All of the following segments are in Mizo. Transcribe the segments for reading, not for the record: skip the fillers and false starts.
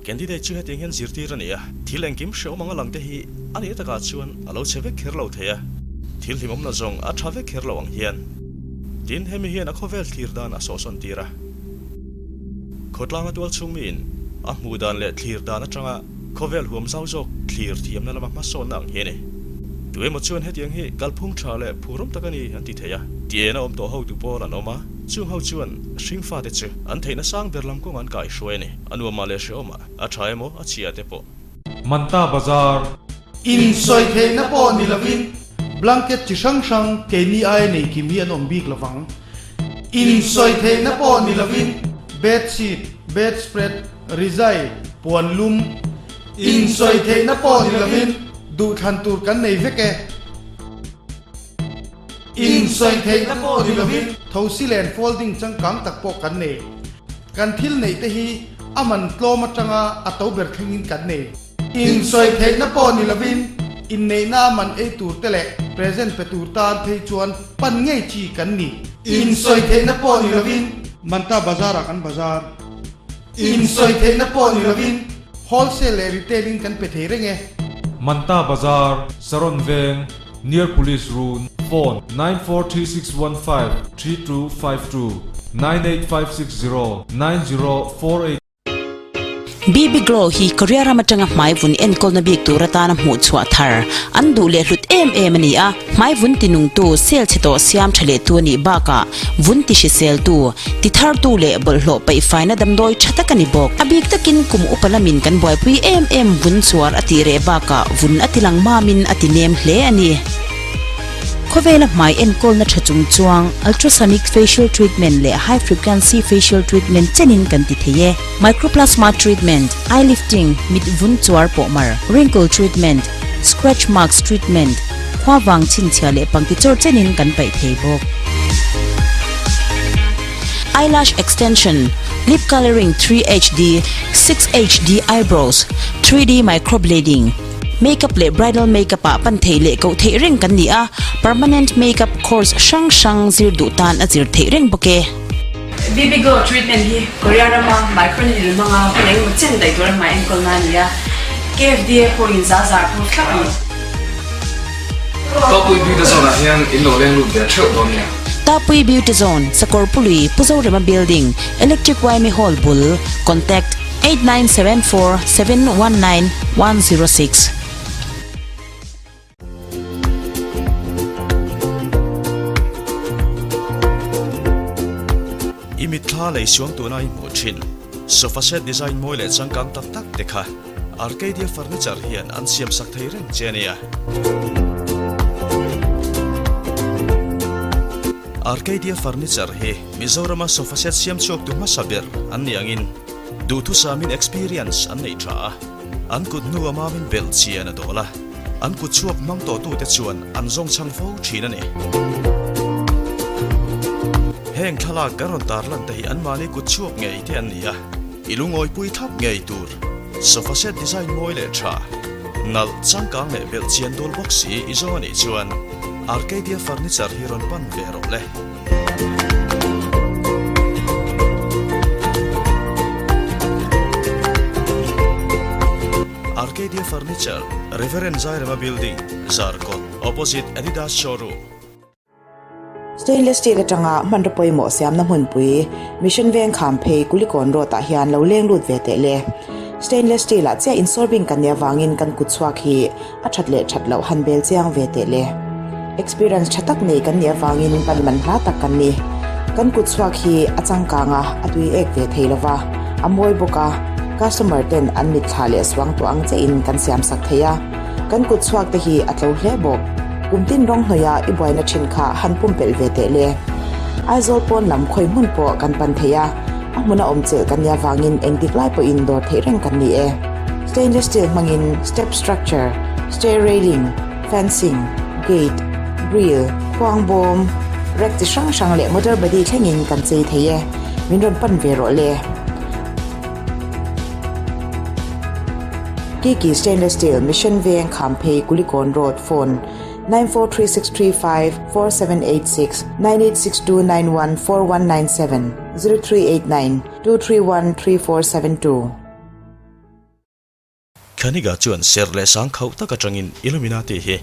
Candidate chu hetiang hian zirtir a ni a, thil engkim hreawm anga lang te hi a nih takah chuan a lo chhe vek kher lo thei a, thil hlimawmna zawng a tha vek kher lo ang hian. Tin, hemi hian a khawvel thlir dan a sawhsawn tir a. Khawtlanga tual chhung miin a hmuh dan leh thlir dan atanga khawvel huam zau zawk thlir thiamna lama hmasawnna ang hi a ni. Tu emaw chuan hetiang hi kalphung tha leh phurawm tak a ni an ti thei a. Tiena awm tawh hotu pawl an awm a, chung ho chuan hringfate chu an theihna sang ber lam kawng an kaihruai a ni. A nuamah leh hrehawmah, a tha emaw a chhia te pawh. Manta Bazar. Insawi theihna pawh ni lovin blanket chi hrang hrang keini aia nei kim hi an awm bik lovang. Insawi theihna pawh ni lovin bedsheet, bedspread, rizai, puan lum. Insawi theihna pawh ni lovin duhthlan tur kan nei vek e. Insawi theihna pawh ni lovin thosi len folding changkang tak pawh kan nei. Kan thil neih te hi a man tlawm atanga a to ber thlengin kan nei. Insawi theihna pawh ni lovin inneihna a man ei tur te leh present pe tur tan phei chuan pan ngei chi kan ni. Insawi theihna pawh ni lovin Manta Bazar ah kan bazar. Insawi theihna pawh ni lovin wholesale leh retail in kan pe thei reng e. Manta Bazar, Saron Veng. Near Police Run, Phone, 943615 3252 98560 9048. BB Glow hi Korea ram atanga hmai vun enkawlna bik tur atana hmuh chhuah thar an duh leh hlut em em a ni a. Hmai vun tinungtu, sel chhe tawh siam tha lehtu a nih bakah vun ti hriseltu, ti thartu leh bawlhhlawh paihfaina damdawi tha tak a ni bawk. A bik takin kum upa lamin kan buaipui em em vun chuar a tih reh bakah vun a ti lang mamin a ti nem hle a ni. Khawvela hmai enkawlna tha chung chuang ultrasonic facial treatment leh high frequency facial treatment chenin kan ti thei e. Microplasma treatment, eye lifting, mit vun chuar pawh mar, wrinkle treatment, scratch marks treatment, khua vang chhinchhiah leh pangti chawr chenin kan paih thei bawk. Eyelash extension, lip colouring 3HD, 6HD eyebrows, 3D microblading, makeup leh bridal makeup ah pan theih leh koh theih reng kan ni a, permanent makeup course hrang hrang zir duh tan a zir theih reng bawk e. BB Glow treatment hi Korea rama microneedle hmanga hun engemaw chen daih tura hmai enkawlna a ni a, KFDA pawhin za zar phur thlap a ni. Tapui Beauty Zone ah hian in lo leng lut ve theuh dawn nia. Tapui Beauty Zone, Sakawrpului, Pu Zorema Building, Electric Yma Hall bul, Contact, 8974 719 106. I mitthla lei suang tuna i hmuh thin sofa set design mawi leh changkang tak tak te kha Arcadia Furniture hian an siam sak thei reng che a nia. Arcadia Furniture hi Mizorama sofa set siam chhuak tu hmasa ber an ni angin duhthusamin experience an nei tha a. An kut hnu a mamin belh chian a dawl a, an kut chhuak hmang tawhtute chuan an zawng chhang fo thin a ni. Heng thlalak kan rawn tarlan te hi anmahni kut chhuak ngei te an ni a, i lungawipui thlap ngei tur sofa set design mawi leh tha, nalh, changkang leh belh chian dawl bawk si i zawng a nih chuan Arcadia Furniture hi rawn pan ve rawh le. Arcadia Furniture, Reverend Zairema Building, Zarkawt, Opposite Adidas Showroom. Stainless steel atanga hmanraw pawimawh siamna hmunpui, Mission Veng Khamphei Kulikawn Road ah hian lo leng lut ve teh le. Stainless steel ah chiah insorbing kan nih avangin kan kut chhuak hi A that leh that loh han bel chiang ve teh le. Experience tha tak nei kan nih avangin pan man hla tak kan ni. Kan kut chhuak hi a changkang a, a tui ek ve thei lova, a mawi bawk a, customer ten an mitthla leh suang tawh ang che in kan siam sak thei a. Kan kut chhuak te hi a tlo hle bawk. Kum tin rawng hnawih a i buaina thin kha han pumpelh ve teh le. Aizawl pawn lam khawi hmun pawh kan pan thei a, a hmuna awm chelh kan nih avangin engtik lai pawhin dawr theih reng kan ni e. Stainless steel hmangin step structure, stair railing, fencing, gate, grill, khuang bawm, rack chi hrang hrang leh motor body thlengin kan chei thei e. Min rawn pan ve rawh le. Kiki Stainless Steel, Mission Veng, Khamphei, Kulikawn Road, Phone, 943635 4786 986291 4197 0389 231 3472. Khaniga chuan serh leh sang khauh tak atangin Illuminati hi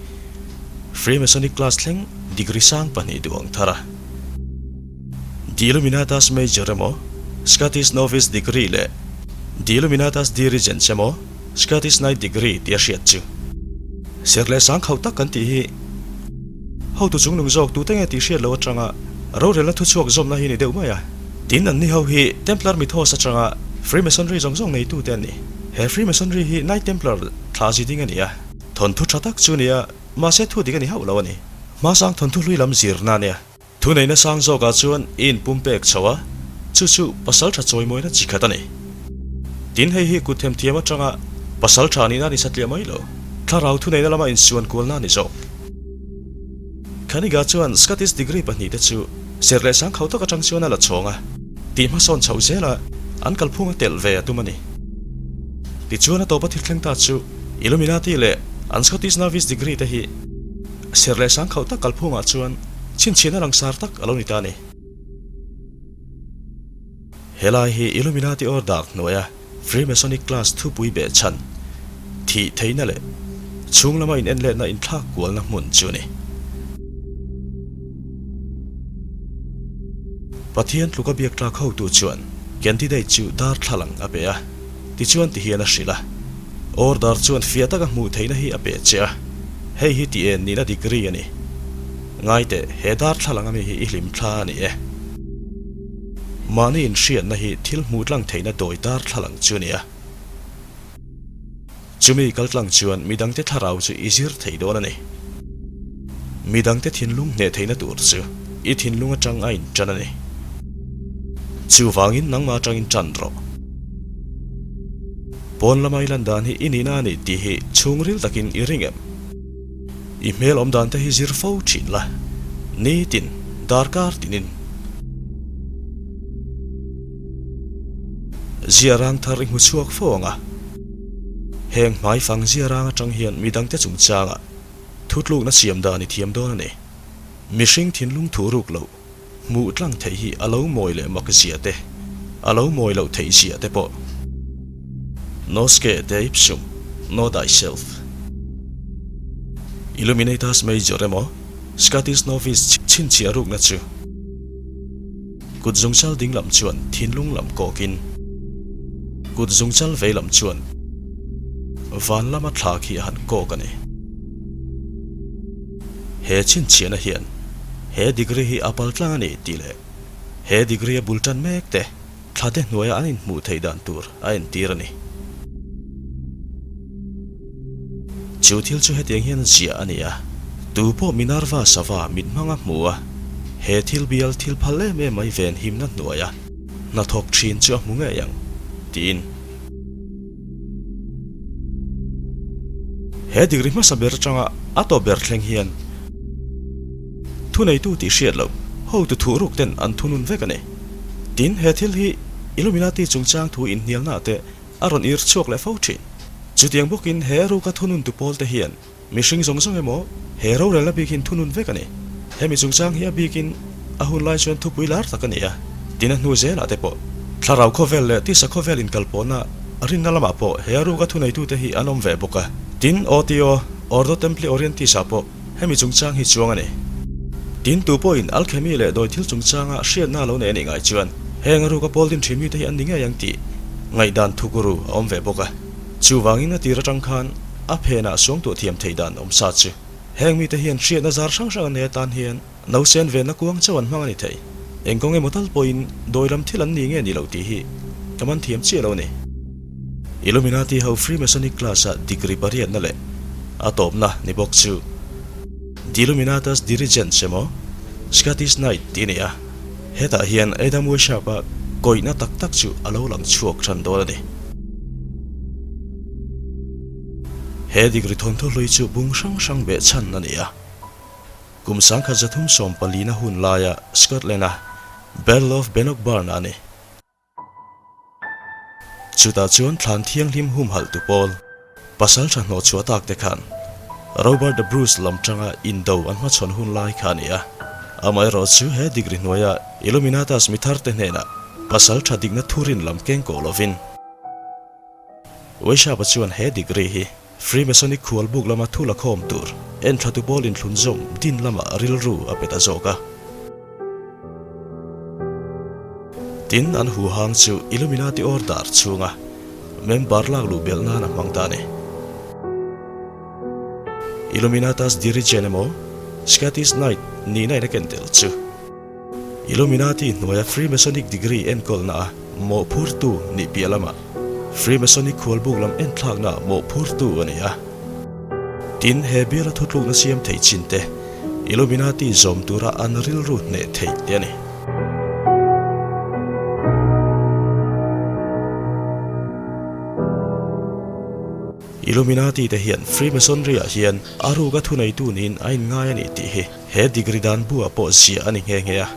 Freemasonic class thleng degree sang pahnih duh ang thar a. The Illuminatus Major emaw, Scottish Novice degree leh The Illuminatus Dirigents emaw, Scottish Knight degree tia hriat chu. Serh leh sang khauh tak kan tih hi hotu chungnung zawk tute nge tih hriat loh atanga rorelna thuchhuak zawmna hi ni deuh mai a. Tin, anni ho hi Templar mythos atanga Freemasonry zawng zawng neitute an ni. He Freemasonry hi Knight Templar thla zi ding a ni a, thawnthu tha tak chu a ni a, mahse thu dik a ni hauh lo a ni. Hmasang thawnthu hlui lam zirna a nia. Thuneihna sang zawkah chuan i inpumpek chho a, chu chu pasal tha chawimawina chi khat a ni. Tin, hei hi kut themthiam atanga pasal tha nihna a ni satliah mai lo, thlarau thuneihna lama insuan kualna a ni zawk. Khaniga chuan Scottish degree pahnihte chu serh leh sang khauh tak atang chuan a la chhawng a, tih hmasawn chhoh zela an kalphung a telh ve a tum a ni. Tichuan a tawpa thil thleng ta chu Illuminati leh an Scottish Novice degree te hi serh leh sang khauh tak kalphungah chuan chhinchhiahna langsar tak a lo ni ta a ni. Helai hi Illuminati order hnuaia Freemasonic class thupui beh chhan, thih theihna leh chhung lama inenletna inthlak kualna hmun chu a ni. Pathian tluka biak tlak hotu chuan candidate chu darthlalang a pe a, tichuan tihian a hrilh a, Order chuan fiah taka hmuh theihna hi a pe che a, hei hi ti en nihna degree a ni. Ngaiteh, he darthlalang ami hi i hlim thla a ni e. Mahni inhriatna hi thil hmuh tlang theihna dawi darthlalang chu a ni a. Chumi kaltlang chuan midangte thlarau chu i zir thei dawn a ni. Midangte thinlung hneh theihna tur chu i thinlung atang a intan a ni. Chuvangin nangmah atangin tan rawh. Pawn lama i lan dan hi i nihna a ni tih hi chhungril takin i ring em? I hmel awm dan te hi zir fo thin la, nitin, darkar tinin. Ziarang thar i hmu chhuak fo ang a, heng hmaifang ziarang atang hian midangte chungchangah thutlukna siam dan i thiam dawn a ni. Mihring thinlung thu ruk loh hmuh tlang theih hi a lo mawi leh mak zia te, a lo mawi loh theih zia te pawh. Nosce te ipsum, know thyself. Illuminatus Major emaw Scottish Novice chhinchhiah rukna chu kut zungchal ding lam chuan thinlung lam kawkin kut zungchal vei lam chuan van lama thla khi a han kawk a ni. He chhinchhiahna hian he degree hi a pal tlang a ni tih leh he degree a bul tan mek te thla te hnuaia an inhmuh theih dan tur a entir a ni. Chu thil chu hetiang hian ziah a ni a, tu pawh Minerva sava mit hmanga hmu a, he thil bial thil phal em em mai ven himna hnuaia hnathawk thin chu a hmu ngei ang, tiin. He degree hmasa ber atanga a tawp ber thleng hian thuneitu tih hriat loh hotu thuhruk ten an thunun vek a ni. Tin, he thil hi Illuminati chungchang thu inhnialnaah te a rawn ir chhuak leh fo thin. Chutiang bawkin he ruka thununtu pawl te hian Mihring zawng zawng emaw, he rorelna bik hin thunun vek a ni. Hemi chungchang hi a bikin a hun lai chuan thupui lar tak a ni a, tin a hnu zelah te pawh. Thlarau khawvel leh tisa khawvel inkalpawhna rinna lamah pawh he a ruka thuneitute hi an awm ve bawk a. Tin, OTO, Ordo Templi Orientis ah pawh hemi chungchang hi chuang a ni. Tin, tu pawhin alchemy leh dawi thil chungchanga hriatna a lo nei a nih ngai chuan heng a ruka pawl din thin mite hi an ni ngei ang tih ngaihdan thukru a awm ve bawk a. Chuvangin a tir atang khan a phenah suangtuah thiam theih dan awm sa chu. Heng mite hian hriatna zar hrang hrang an nei atan hian nausen venna kuang chauh an hmang a ni thei. Eng kawng emaw tal pawhin dawi lam thil an ni nge ni loh tih hi ka man thiam chiah lo a ni. Illuminati ho Freemasonic class-a degree pariatna leh a tawpna ni bawk chu Deluminatus Dirigents emaw Scottish Knight tih a ni a. Hetah hian Adam Weishaupt-a kawihna tak tak chu a lo lang chhuak than dawn a ni. He degree thawnthu hlui chu bung hrang hrang beh chhan a ni a. Kum sangkhat zathum sawm palina hun laia Scotland-a Battle of Bannockburn-a a ni. Chutah chuan thlan thianghlim humhalh tu pawl, pasal tha hnawh chhuah tak te khan Robert the Bruce lam tanga indo an hmachhawn hun lai kha a ni a. Amaherawh chu he degree hnuaia Illuminatus mi thar te hnenah pasal tha dikna thurin lam keng kawh lovin. Weishaupt-a chuan he degree hi Freemasonic khualbuk lama thu la khawm tur enthlatu pawl inthlunzawm din lamah rilru a pe ta zawk a. Tin, an huhang chu Illuminati Order chhunga member lak luh belh nan a hmang ta a ni. Illuminatus Dirigent emaw Scottish Knight nihna in a ken tel chu Illuminati hnuaia Freemasonic degree enkawlna a mawhphurtu nih piah lamah Freemasonic khualbuk lam enthlakna ah mawhphurtu a ni a. Tin, he biala thutlukna siam thei chin te Illuminati zawm tura an rilru hneh theih te a ni. Illuminati te hian Freemasonry ah hian a ruka thuneitu niin a inngai a ni tih hi he degree dan bu ah pawh ziah a ni nghe nghe a.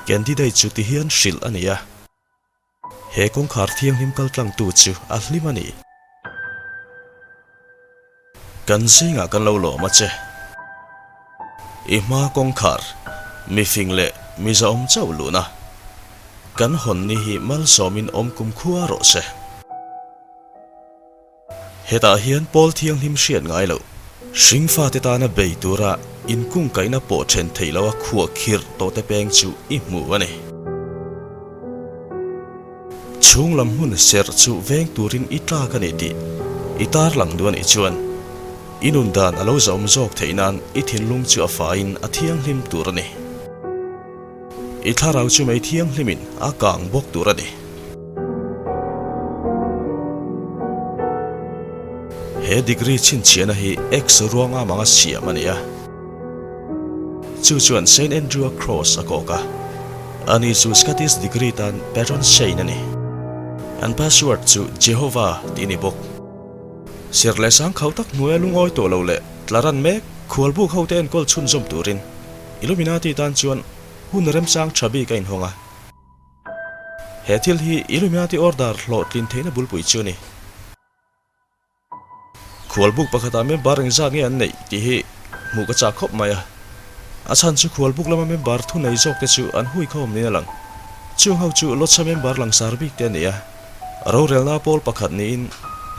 Candidate chu ti hian hrilh a ni a. He kawngkhar thianghlim kaltlangtu chu a hlim a ni. Kan zingah kan lo lawm a che. I hma kawngkhar, mifing leh mizaawm chauh luhna. Kan hawn ni hi malsawmin awm kumkhua rawh se. Hetah hian Pawl Thianghlim hriat ngai loh, hringfate tana bei tura inkungkaihna pawh then theih loha khuah khirh tawhte peng chu i hmu a ni. Chhung lam hmun serh chu veng turin i tlak a ni tih i tarlang duh a nih chuan i nun dan a lo zahawm zawk theih nan i thinlung chu a faiin a thianghlim tur a ni. I thlarau chu mei thianghlimin a kang bawk tur a ni. He degree chhinchhiahna hi X ruanga manga siam a ni a. Chu chuan Saint Andrew-a Cross a kawk a. Ani chu Scottish degree tan patron saint a ni. An password chu Jehovah tih a ni bawk. Serh leh sang khauh tak hnuaia lungawi tawh lo leh tlaran mek khualbuk hote enkawl chhunzawm turin Illuminati tan chuan hun remchang tha bik a inhawng a. He thil hi Illuminati order hlawhtlin theihna bulpui chu a ni. Khualbuk pakhatah member engzat nge an neih tih hi hmuh ka chak khawp mai a. A chhan chu khualbuk lama member thu nei zawk te chu an hui khawm niin a lang. Chung ho chu Lotsa member langsar bik te a ni a. Rorelna pawl pakhat niin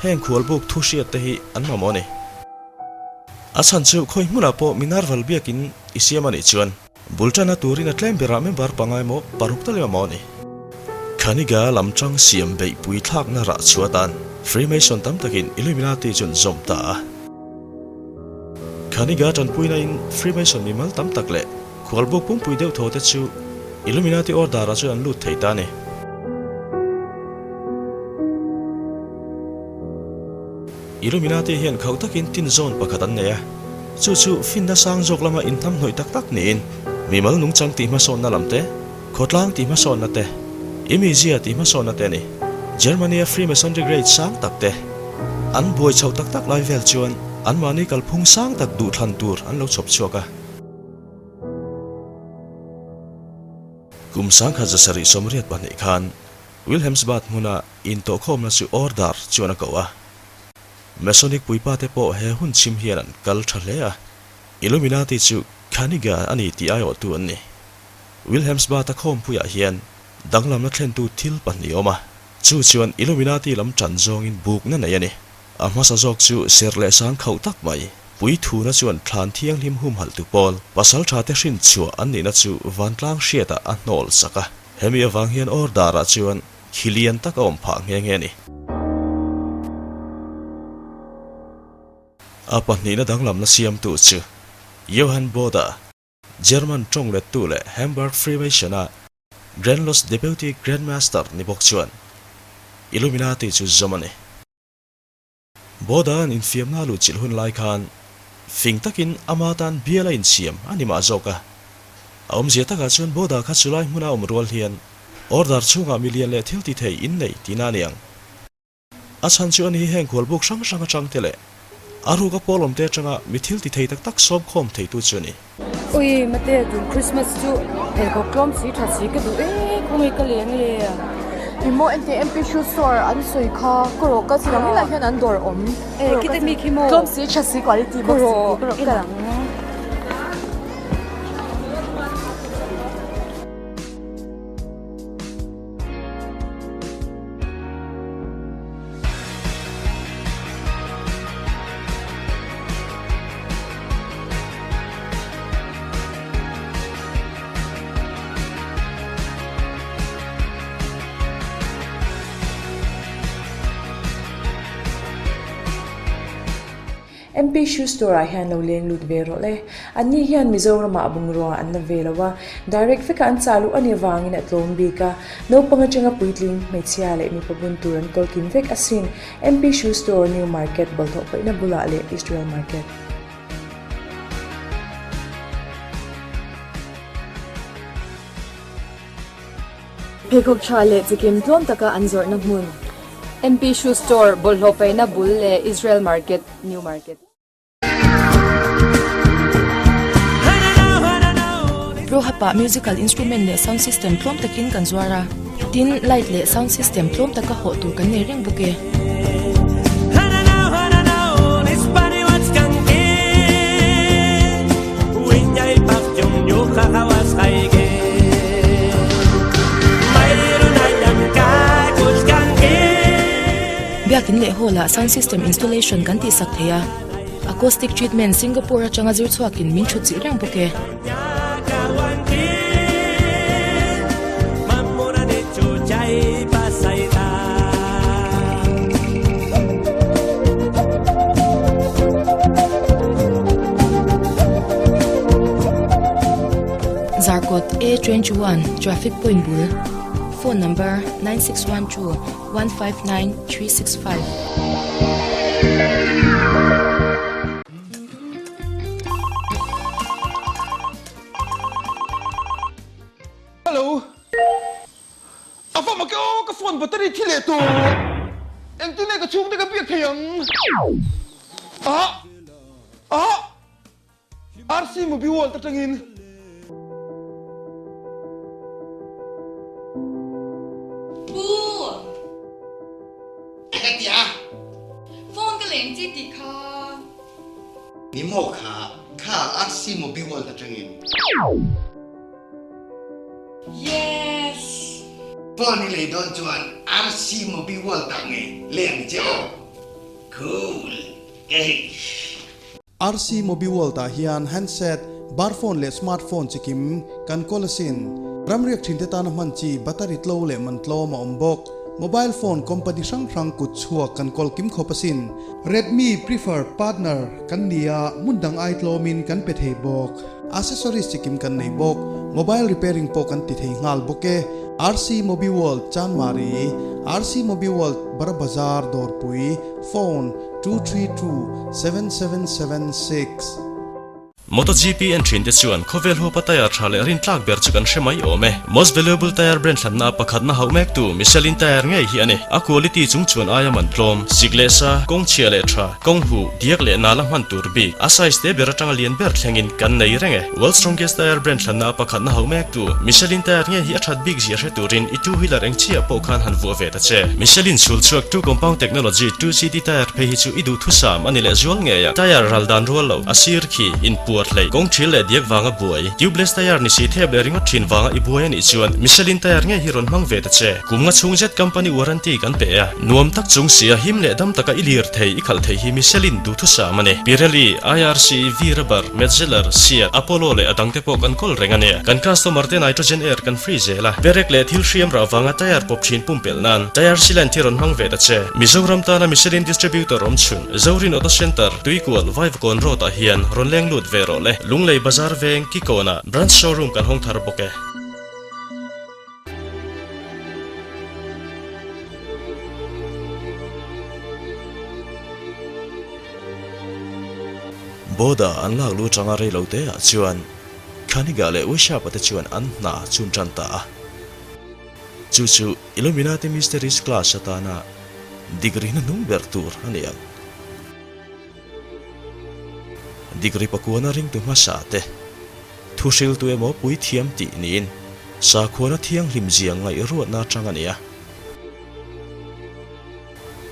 heng khualbuk thu hriat te hi an mamawh a ni. A chhan chu khawi hmunah pawh Minerval biakin i siam a nih chuan Bul ṭanna turin a tlem berah member pangai maw paruk tal emaw a ni. Khaniga lam ṭang siam beihpui thlakna rah chhuah atan Freemason tam takin Illuminati chu an zawm ta a. Khaniga ṭanpuina in Freemason mimal tam tak leh khualbuk pumpui deuh thaw te chu Illuminati order ah chuan an lut thei ta a ni. Illuminati hian khauh takin tin zawn pakhat an nei a, chu chu finna sang zawk lama inhnamhnawih tak tak niin mimal nungchang tih hmasawnna lam te, khawtlang tih hmasawnna te, imizia tih hmasawnna te a ni. Germany-a Freemasonry grade sang tak te an buai chhoh tak tak lai vel chuan anmahni kalphung sang tak duhthlan tur an lo chhawp chhuak a. Kum 1782 khan Wilhelmsbad hmuna Intawhkhawmna chu order chuan a koh a. Masonic puipa te pawh he hun chhim hian an kal tha hle a. Illuminati chu Khaniga a ni tih aiawhtu an ni. Wilhelmsbad-a khawmpuiah hian danglamna thlentu thil pahnih a awm a. Chu chuan Illuminati lam tan zawngin bukna nei a ni. A hmasa zawk chu serh leh sang khauh tak mai. Puithuna chuan thlan thianghlim humhalhtu pawl pasaltha te hrinchhuah an nihna chu vantlang hriatah a hnawl sak a. Hemi avang hian order-ah chuan Khi lian tak a awm phah nghe nghe a ni. A pahnihna danglamna siamtu chu Johann Boda, German tawng lettu leh Hamburg Freemason-a Grand Lodge Deputy Grand Master ni bawk chuan Illuminati chu zawm a ni. Boda-a'n infiamna a luhchilh hun lai khan fing takin ama tan bial a insiam a ni mah zawk a. A awmzia takah chuan Boda kha chulai hmuna awm rual hian order chhungah milian leh thil ti thei innei tihna a ni ang. A chhan chu a ni hi heng khualbuk hrang hrang atang te leh a ruka pawl awmte atanga mi thil ti thei tak tak sawmkhawm theitu chu a ni. Ui mate tun Christmas chu pheikhawk tlawm si tha si ka duh e khawnge ka leng le. I maw ente MP shoe store an sawi kha ka rawh ka chhang inah hian an dawr awm e kite mi khi maw tlawm si tha si quality bawk si ka rawh ka lang. MP Shoe Store ah hian lo leng lut ve rawh le. Anni hian Mizoramah bungrua an la ve lo a, direct veka an chah luh a nih avangin a tlawm bik a. Naupang atanga puitling, hmeichhia leh mipa bun tur an kawl kim vek asin. MP Shoe Store, New Market, bawlhhlawh paihna bulah leh Israel Market. Pheikhawk tha leh chikim tlawm taka an zawrhna hmun. MP Shoe Store, bawlhhlawh paihna bul leh Israel Market, New Market. Rohapa musical instrument leh sound system tlawm takin kan zuar a, tin light leh sound system tlawm taka hawh tur kan nei reng bawk e. Biakin leh hall ah sound system installation kan tihsak thei a, acoustic treatment Singapore atanga zir chhuakin min thut chih reng bawk e. Zarkawt A21 Traffic Point bul Phone number 9612 159 365. Hello. A va mak e aw, ka phone battery thi leh tawh. Engtin nge ka chhungte ka biak thei ang? Ah! Ah! RC Mobi World atangin. Pu! Ka ti a. Phone ka leng chi tih kha. Ni maw kha, kha RC Mobi World atangin. Yes! Phone i lei dawn chuan RC Mobi World ah nge leng che aw. Cool! Eish! RC Mobi World ah hian handset, bar phone leh smart phone chikim kan kawl asin. Ramriak thinte tana hman chi battery tlo leh man tlawm a awm bawk. Mobile phone company hrang hrang kut chhuak kan kawl kim khawp asin. Redmi preferred partner kan ni a, hmun dang ai tlawmin kan pe thei bawk. Accessories chikim kan nei bawk. Mobile repairing pawh kan ti thei nghal bawk e. RC Mobi World Chanmari, RC Mobi World Bara Bazar Dawrpui, Phone. 2327776. MotoGP en thin te chuan khawvel huapa tyre tha leh rintlak ber chu kan hre mai awm e. Most valuable tyre brand hlanna a pakhatna hauh mek tu Michelin tyre ngei hi a ni. A quality chung chuan aia man tlawm, sik leh sa, kawng chhia leh tha, kawng huh, diak leh nala hman tur bik, a size te ber atanga lian ber thlengin kan nei reng e. World strongest tyre brand hlanna a pakhatna hauh mek tu Michelin tyre ngei hi a that bik zia hre turin i two wheeler eng chiah pawh khan han vuah ve ta che. Michelin chhul chhuak two compound technology 2CD tyre phei hi chu i duh thusam a ni leh zual ngei a. Tyre ral dan rual lo, a sir khi, inpuar hleih, kawng thil leh diak vanga buai, tubeless tyre ni si thep leh ringawt thin vanga i buai a nih chuan Michelin tyre ngei hi rawn hmang ve ta che. Kum nga chhung zet company warranty kan pe a, nuam tak chung sia him leh dam taka i lir thei i khalh thei hi Michelin duhthusam a ni. Pirelli, IRC, V-Rubber, Metzeler, Seat, Apollo leh a dangte pawh kan kawl reng a nia. Kan customer te nitrogen air kan free zel a, perek leh thil hriam rah vanga tyre pawp thin pumpelh nan tyre sealant hi rawn hmang ve ta che. Mizoram tana Michelin distributor awm chhun, Zorin Auto Centre, Tuikual, Vaivakawn Road ah hian rawn leng lut ve rawh le. Lunglei Bazar veng, Kikawnah branch showroom kan hawng thar bawk e. Boda an lak lu atanga rei lo te ah chuan Khaniga leh Uishapa te chuan an hna chhun tan ta a. Chu chu Illuminati Mysteries class atana degree hnuhnung ber tur a ni ang. Degree pakuana ringtu hmasa te Thu hriltu emaw puithiam tih niin sakhuana thianghlim zia ngaihruatna atang a ni a.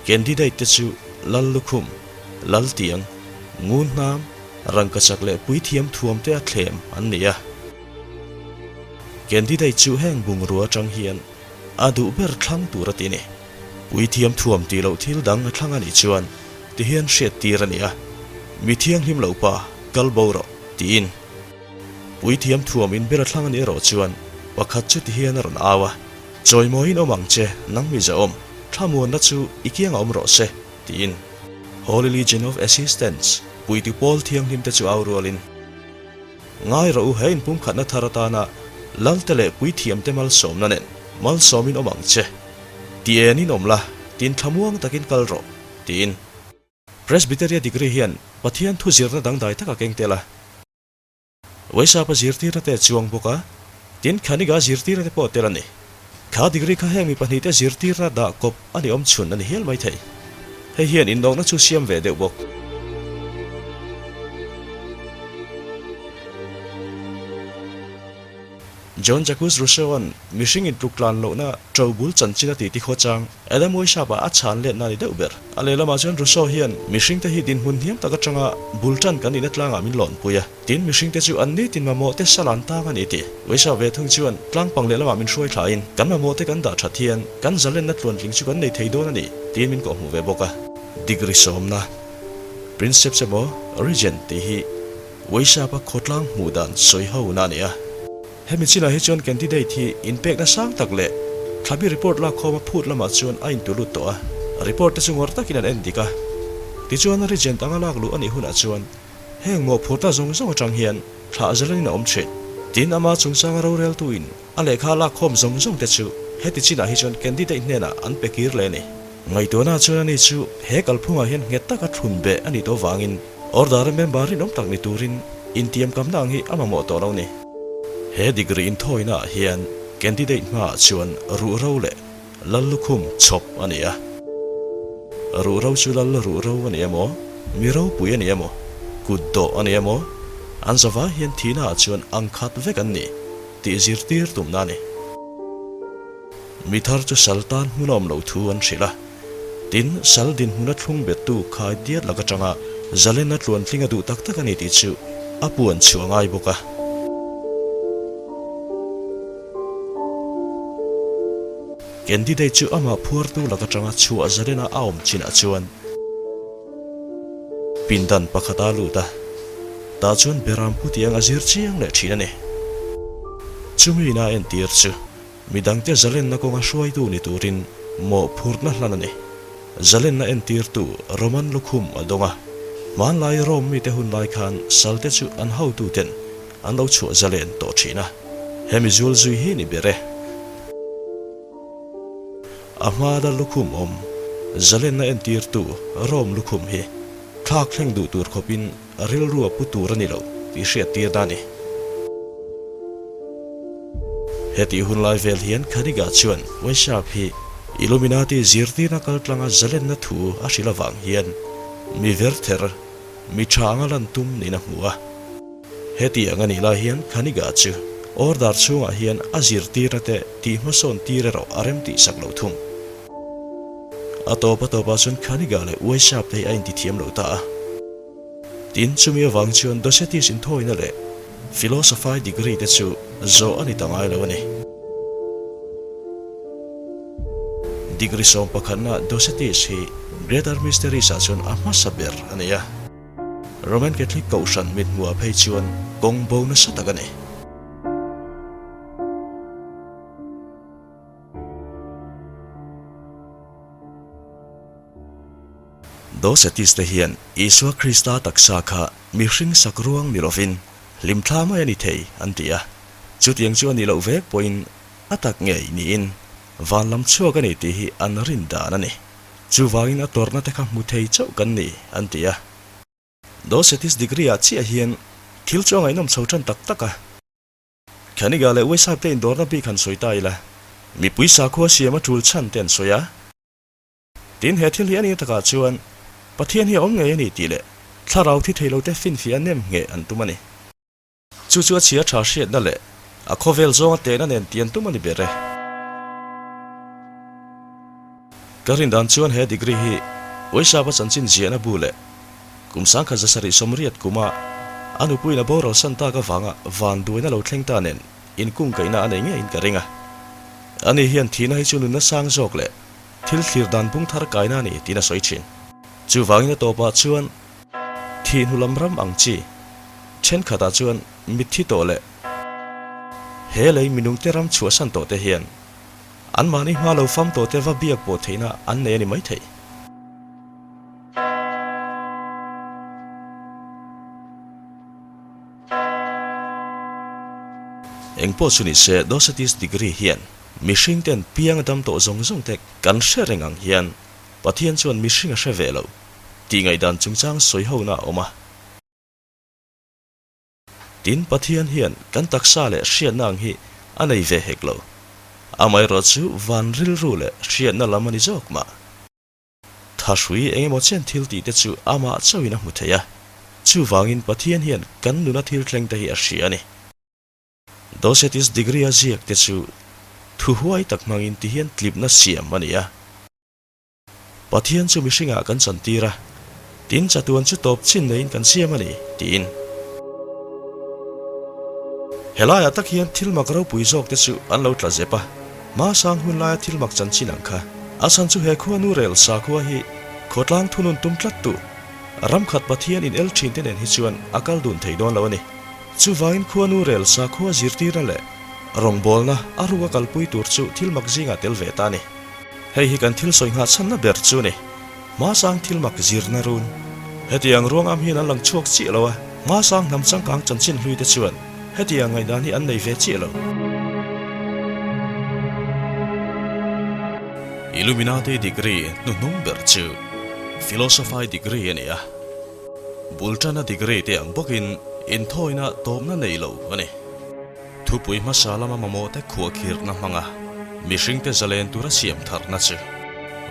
Candidate te chu Lal Lukhum, Lal Tiang, Ngun Hnam, Rangkachak leh Puithiam thuam te a thlem an ni a. Candidate chu heng bungrua atang hian a duh ber thlang tur a ti ni. Puithiam thuam tih loh thil dang a thlang a nih chuan tihian hriat tir a ni a, Mi thianghlim lo pa, kal bo rawh, tiin. Puithiam thuam in ber a thlang a nih erawh chuan pakhat chu tihian a rawn au a, Chawimawiin awm ang che, nang mi zahawm, thlamuanna chu i kiangah awm rawh se, tiin. Holy Legion of Assistance. Puitu pawl thianghlim te chu au rualin, Ngai rawh u, he inpumkhatna thar atana Lalte leh puithiamte malsawmna nen malsawmin awm ang che. Ti enin awm la, tin thlamuang takin kal rawh, tiin. Presbyteria degree hian Pathian thu zirna dangdai tak a keng tel a. Vaisapa zirtirna te a chuang bawk a, tin Khaniga zirtirna te pawh a tel a ni. Kha degree kha heng mi pahnihte zirtirna dah kawp a ni awm chhun a ni hial mai thei. Hei hian innawkna chu siam ve deuh bawk. John Jacques Rousseau-a'n mihring intluk tlan lohna ṭo bul chanchin a ti ti khawchang Adam Weishaupt-ah a chhan letna a ni deuh ber. A lehlamah chuan Rousseau hian mihringte hi dinhmun hniam tak aṭanga bul ṭan kan nihna tlangah min lawnpui a, tin mihringte chu an nitin mamawhte salan tang a ni ti. Weishaupt ve thung chuan tlangpang lehlamah min hruai thlain kan mamawhte kan dah ṭhat hian kan zalenna tluantling chu kan nei thei dawn a ni tiin min kawhhmuh ve bawk a. Degree sawmna, Princeps emaw Regent tih hi Weishaupt-a khawtlang hmuh dan sawi ho na a ni a. Hemi chinah hi chuan candidate hi inpekna sang tak leh thlabi report lakkhawma phut lamah chuan a intu lut tawh a, report te chu ngawrh takin an en dik a. Tichuan Regent anga lak luh a nih hunah chuan heng mawhphurhna zawng zawng atang hian thlah zalanin a awm thin. Tin, ama chungchanga roreltuin a lehkha lakkhawm zawng zawng te chu heti chinah hi chuan candidate hnenah an pe kir leh a ni. Ngaihtuahna chuan ani chu he kalphungah hian nghet taka thlun beh a nih tawh vangin Order-a member rinawm tak ni turin intiamkamna ang hi a mamawh tawh lo ni. He degree inthawina ah hian candidate hmaah chuan ruhro leh lal lukhum chhawp a ni a. Ruhro chu lal ruhro a ni emaw, mi ropui a ni emaw, kut dawh a ni emaw, an zavai hian thihna ah chuan ang khat vek an ni tih zirtir tumna a ni. Mi thar chu sal tan hmun a awm loh thu an hrilh a, tin, sal dinhmuna thlung bettu khai diat lak atanga Zalena tluantling a duh tak tak a ni tih chu a puan chhuah ngai bawk a. Candidate chu amah phuartu lak atanga chhuah Zalena a awm chinah chuan pindan pakhat a lut a, tah chuan Beram pu tiang a zir chiang leh thin a ni. Chumi ina entir chu Midangte zalenna kawnga hruaitu ni turin mawhphurhna hlan a ni. Zalenna entirtu Roman lukhum a dawng a. Hmanlai Rome mite hun lai khan salte chu an hotuten an lo chhuah zalen tawh thin a. Hemi zual zui hi ni ber e. A hmada lukhum awm zalenna entirtu Rome lukhum hi thlak thleng duh tur khawpin Rilru a pu tur a ni lo tih hriattir na a ni. Hetih hun lai vel hian Khaniga chuan Weishaupt hi Illuminati zirtirna kaltlanga zalenna thu a hrilh avang hian mi verther, mi tha anga lan tum niin a hmu a. Hetiang a nih lai hian Khaniga chu order chhungah hian a zirtirna te tih hmasawn tir erawh a rem tih sak lo thung. A tawp a tawpah chuan Khaniga leh Weishaupt te hi a intithiam lo ta a. Tin, chumi avang chuan Docetis inthawina leh Philosophy degree te chu zawh a ni ta ngai lo a ni. Degree 11na Docetis hi Greater Mysteries ah chuan a hmasa ber a ni a. Roman Catholic Kohhran mithmuhah phei chuan kawng bo nasa tak a ni. Docetis te hian Isua Krista taksa kha mihring sak ruang ni lovin hlimthla mai a ni thei an ti a. Chutiang chu a nih loh vek pawhin a tak ngei niin van lam chhuak a ni tih hi an rin dan a ni. Chuvangin a tawrhna te kha hmu thei chauh kan ni an ti a. Docetis degree ah chiah hian thil chu a ngaihnawm chho tan tak tak a. Khaniga leh Weisap te indawrna bik han sawi ta ila, mipui sakhua siam a tul chhan te an sawi a. Tin, he thil hi a nih takah chuan Pathian hi a awm ngei a ni tih leh thlarau thi thei lote finfiah a nem ngheh an tum a ni. Chu chu a chhia tha hriatna leh a khawvel zawnga tehna nen tih an tum a ni ber e. Ka rin dan chuan he degree hi Uaisapa chanchin ziahna bu leh kum 1780 kuma a nupuiin a boral san tak avanga vanduaina lo thleng ta nen inkungkaihna a nei ngeiin ka ring a. Ani hian thihna hi chu nunna sang zawk leh Thil thlir dan bung thar kaina a ni tiin a sawi thin. Chuvangin a tawpah chuan thih hnu lam ram ang chi thenkhatah chuan mitthi tawh leh he lei minungte ram chhuahsan tawh te hian anmahni hma lo fam tawh te va biak pawh theihna an nei a ni maithei. Engpawh chu nise Docetis degree hian mihring ten piang a dam tawh zawng zawng te kan hre reng ang hian Pathian chuan mihring a hre ve lo tih ngaihdan chungchang sawi hona a awm a. Tin, Pathian hian kan taksa leh hriatna ang hi a nei ve hek lo. Amaherawh chu van rilru leh hriatna lam a ni zawk mah. Thahrui eng emaw chen thil tih te chu amah chauhin a hmu thei a, chuvangin Pathian hian kan nuna thil thleng te hi a hria a ni. Docetis degree a ziak te chu thu huai tak hmangin ti hian tlipna siam a ni a. Pathian chu mihringah kan chantir a, tin chatuan chu tawp chin neiin kan siam a ni, tiin. Helaiah tak hian thil mak ropui zawk te chu an lo tla zep a. Hmasang hun laia thil mak chanchin ang kha. A chhan chu he khua nu rel sakhua hi khawtlang thunun tum tlat tu ram khat Pathian in el thin te nen hi chuan a kal dun thei dawn lo a ni. Chuvangin khua nu rel sakhua zirtirna leh rawngbawlna a ruka kalpui tur chu thil mak zingah tel ve ta a ni. Hei hi kan thil sawi nghah chhanna ber chu a ni. Hmasang thil mak zirna run. Hetiang ruangam hian an lang chhuak chiah lo a, hmasang hnam changkang chanchin hlui te chuan hetiang ngaihdan hi an nei ve chiah lo. Illuminati degree hnuhnung ber chu Philosophy degree a ni a, bul tana degree te ang bawkin inthawina tawpna nei lo a ni. Thupui hmasa lama mamawhte khuahkhirhna hmanga mihringte zalen tura siam tharna chu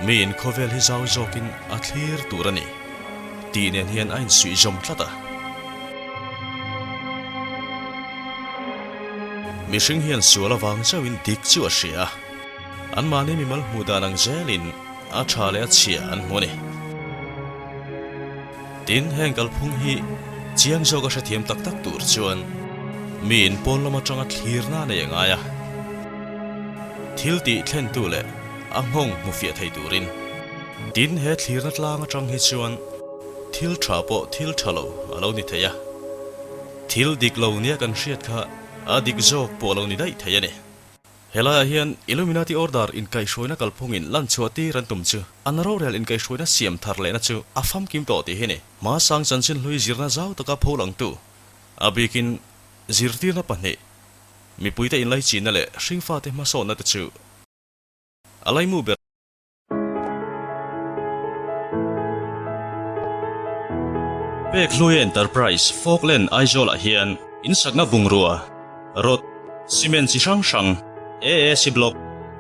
miin khawvel hi zau zawkin a thlir tur a ni tih nen hian a insuihzawm tlat a. Mihring hian sual avang chauhin dik chu a hria a, anmahni mimal hmuh dan ang zelin a tha leh a chhia an hmu a ni. Tin, heng kalphung hi chiang zawka hrethiam tak tak tur chuan miin pawn lam atanga thlirna a nei a ngai a, thil tih thlentu leh a nghawng hmu fiah thei turin. Tin, he thlirna tlang atang hi chuan thil tha pawh thil tha lo a lo ni thei a, thil dik lo nia kan hriat kha a dik zawk pawh a lo ni daih thei a ni. Helaiah hian Illuminati Order inkaihhruaina kalphungin lan chhuah tir an tum chu an rorel inkaihhruaina siam thar lehna chu a famkim tawh tih hi ni. Hmasang chanchin hlui zirna zau taka pho langtu, a bikin zirtirna pahnih, mipuite inlaichinna leh hringfate hmasawnna te chu a laimu ber. Pek Hluia Enterprise, Falkland, Aizawl-ah hian insakna bungrua, rod, cement chi hrang hrang, AAC block,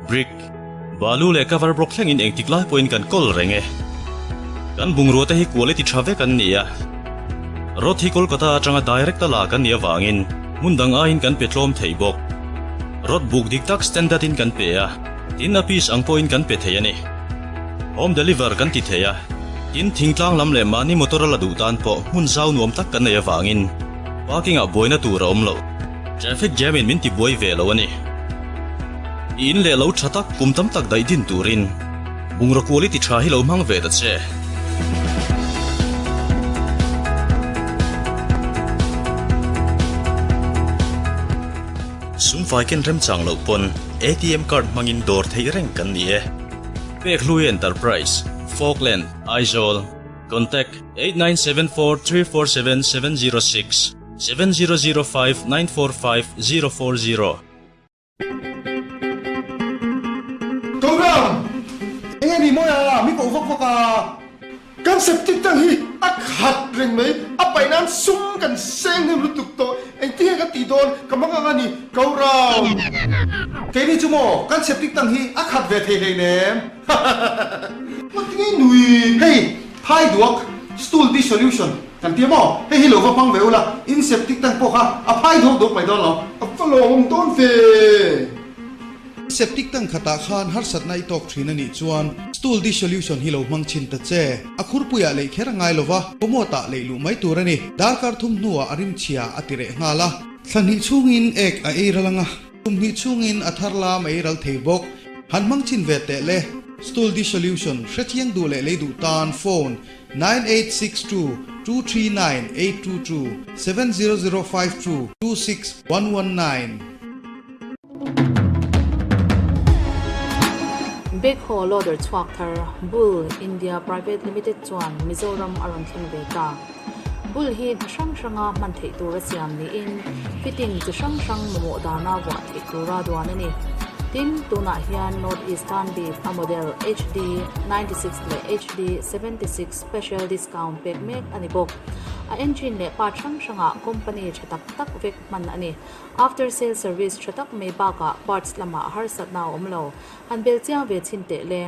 brick, balu leh cover block thlengin engtik lai pawhin kan kawl reng e. Kan bungrua te hi quality tha vek an ni a. Rod hi Kolkata atanga direct a la kan nih avangin hmun dang aiin kan pe tlawm thei bawk. Rod buk dik tak standard in kan pe a. Tin a piece ang pawhin kan pe thei a ni. Home deliver kan ti thei a, tin thingtlang lam leh mahni motor a la duh tan pawh hmun zau nuam tak kan nei avangin parking ah buaina tur a awm lo. Traffic jam in min ti buai ve lo a ni. I in leh lo tha tak kum tam tak daih din turin bungraw quality tha hi lo hmang ve ta che. Sumfai ken remchang loh pawn ATM card hmangin dawr theih reng kan ni e. Pek Hlui Enterprise, Falkland, Aizawl, Contact, 8974347706, 7005945040. Program, Enge ni mawi a, mi koh vak vak a. Kan septic tank hi a khat reng mai, a paih nan sum kan seng hnem lutuk tawh, engtin nge ka tih dawn ka hmang ang a ni, ko rau. Keini chu maw kan septic tank hi a khat ve thei hleinem. Ngatinge nui? Hei phai duak stool dissolution kan tia maw, hei hi lo va hmang ve ula, in septic tank pawh kha a phai duak duak mai dawn lo. A va lawmawm dawn ve. Septic tank khatah khan harsatna i tawk thin a nih chuan stool dissolution hi lo hmang chhin ta che. A khurpuiah leih kher a ngai lova, commode-ah leih luh mai tur a ni. Darkar thum hnuah a rimchhia a ti reh nghal a. Thla hnih chhungin ek a ei ral ang a, kum hnih chhungin a thar lam a ei ral thei bawk. Han hmang chhin ve teh le. Stool dissolution hrechiang duh leh lei duh tan phone 9862 239 822 70052 26119. Backhoe loader chhuak thar Bull India Private Limited chuan Mizoram a rawn thleng ve ta. Bull hi hna hrang hranga hman theih tura siam niin fitting chi hrang hrang mamawh dana vuah theih tura duan a ni. Tin, tunah hian North East tan bik a model HD 96 leh HD 76 special discount pek mek a ni bawk. A engine leh part hrang hrangah company tha tak tak vek hman a ni. After sale service tha tak mai bakah parts lamah harsatna a awm lo. Han bel chiang ve chhin teh le.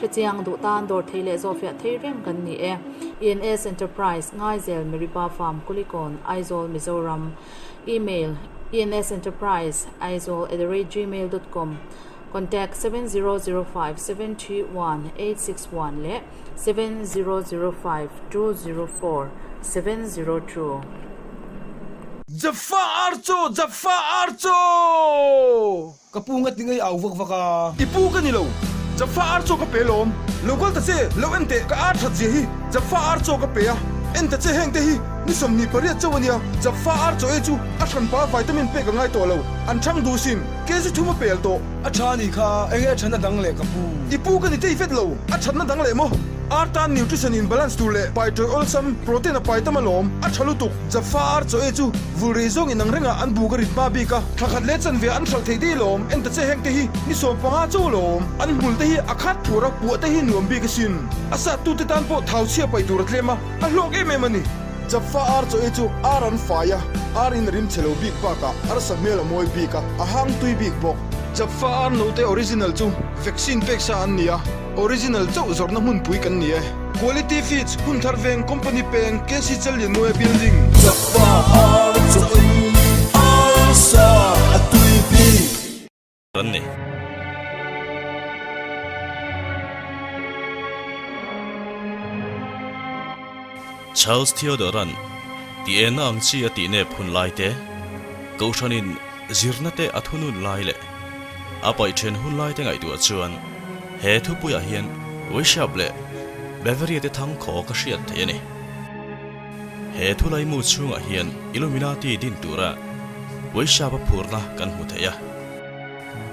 Hrechiang duh tan dawr thei leh zawhfiah thei reng kan ni e. ENS Enterprise, Ngaizel, Meripa Farm, Kulikawn, Aizawl, Mizoram. Email, ensenterprise aizawl at the rate gmail dot com Contact, 7005 731 861 leh 7005 204 702. Jaffa Archo! Jaffa Archo! Ka pu nga ti ngei au vak vak a. I pu ka ni lo. Jaffa Archo ka pe lawm. Lo kal ta che, lo en teh, ka ar that zia hi. Jaffa Archo ka pe a, en ta che heng te hi ni 28 chauh a nia. Jaffa Archo e chu a hranpa vitamin pek a ngai tawh lo. An chhang duh sin, kg thum a pel tawh. A tha ni kha, enge a thatna dang leh ka pu? I pu ka ni tei vet lo, a thatna dang leh maw? Ar tan nutrition in balance tur leh pai tawih awlsam, protein a pai tam alawm, a tha lutuk. Jaffa ar chaw e chu vul rei zawng in ang rengah an buk a rit hma bik a, thla khat leh chanve an hralh thei dei lawm, en ta che heng te hi ni 15 chaw lawm, an hmul te hi a khat phur a, puah te hi nuam bik asin. A sat tu te tan pawh thau chhia paih tur a tlem a, a hlawk em em a ni. Jaffa ar chaw e chu ar an fai a, ar in a rim chhe lo bik bakah arsa hmel a mawi bik a, a hang tui bik bawk. Jaffa ar note original chu vaccine pek sa an ni a. Original chauh zawrhna hmunpui kan ni e. Quality Feeds, Hunthar Veng, Company Peng, KC Challianmuaia Building. Jaffa ar chaw ei arsa a tui bik. An ni. Charles Theodore-a'n ti enna ang chi a tih nep hun lai te, Kohhranin zirna te a thunun lai leh a paih then hun lai te ngaihtuah chuan he thupuiah hian Wishap leh Bavaria te thang khaw ka hriat thei a ni. He thulaimu chhungah hian Illuminati din tura Wishap a phurna kan hmu thei a.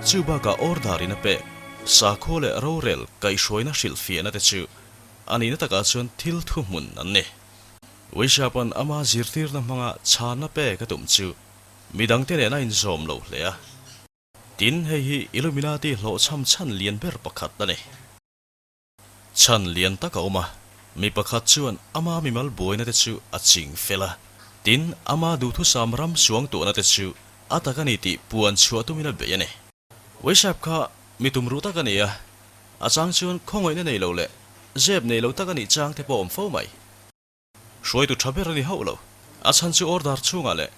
Chu bakah order-in a pek sakhua leh rorel kaihhruaina hrilhfiahna te chu A nihna takah chuan thil thuhmun an ni. Uishapan ama zirtirna hmanga chhanna pek a tum chu midangte nen a inzawm lo hle a. Tin, hei hi Illuminati hlawhchham chhan lian ber pakhat a ni. Chhan lian tak a awm a, mi pakhat chuan ama mimal buaina te chu a ching fel a. Tin, ama duhthusam ram suangtuahna te chu a tak a ni tih puan chhuah tumin a bei a ni. Uishap kha mi tum ruh tak a ni a, A chang chuan khawngaihna nei lo leh zep nei lo tak a nih chang te pawh awm fo mai. Hruaitu tha ber a ni hauh lo. A chhan chu order chhungah leh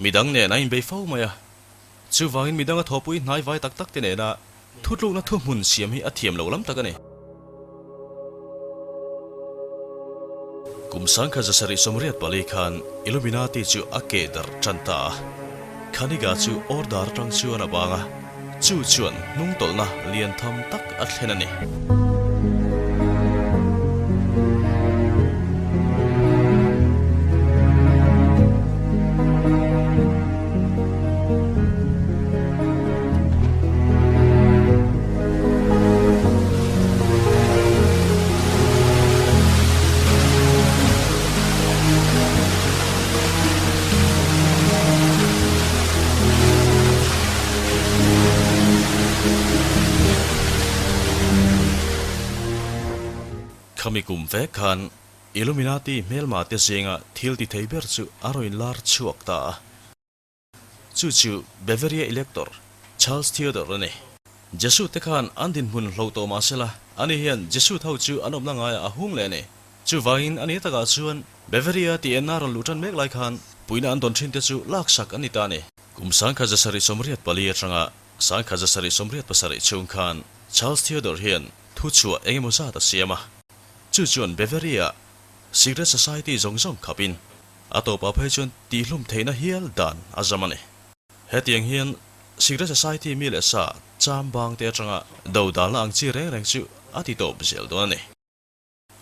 midang nen a inbei fo mai a. Chuvangin midang a thawhpui hnai vai tak tak te nena thutlukna thuhmun siam hi a thiam lo lam tak a ni. Kum 1784 khan Illuminati chu a keh darh tan ta a. Khaniga chu order atang chuan a bang a. Chu chuan hnungtawlhna lian tham tak a thlen a ni. Khami kum vek khan Illuminati hmelma te zinga thil ti thei ber chu a rawn lar chhuak ta a. Chu chu Bavaria Elector Charles Theodore a ni. Jesuit te khan an dinhmun hlo tawh mah sela, ani hian Jesuit ho chu an awmna ngaiah a hung leh a ni. Chuvangin a ni takah chuan Bavaria tih enna rawn luh tan mek lai khan puihna an dawn thin te chu laksak an ni ta a ni. Kum 1784 atanga 1787 chhung khan Charles Theodore hian thuchhuah eng emaw zat a siam a. Chu chuan Bavaria Secret Society zawng zawng khapin a tawpah phei chuan tihhlum theihna hial dan a zam a ni. Hetiang hian. Secret Society mi leh sa cham bang te atanga do dalna ang chi reng reng chu a ti tawp zel dawn a ni.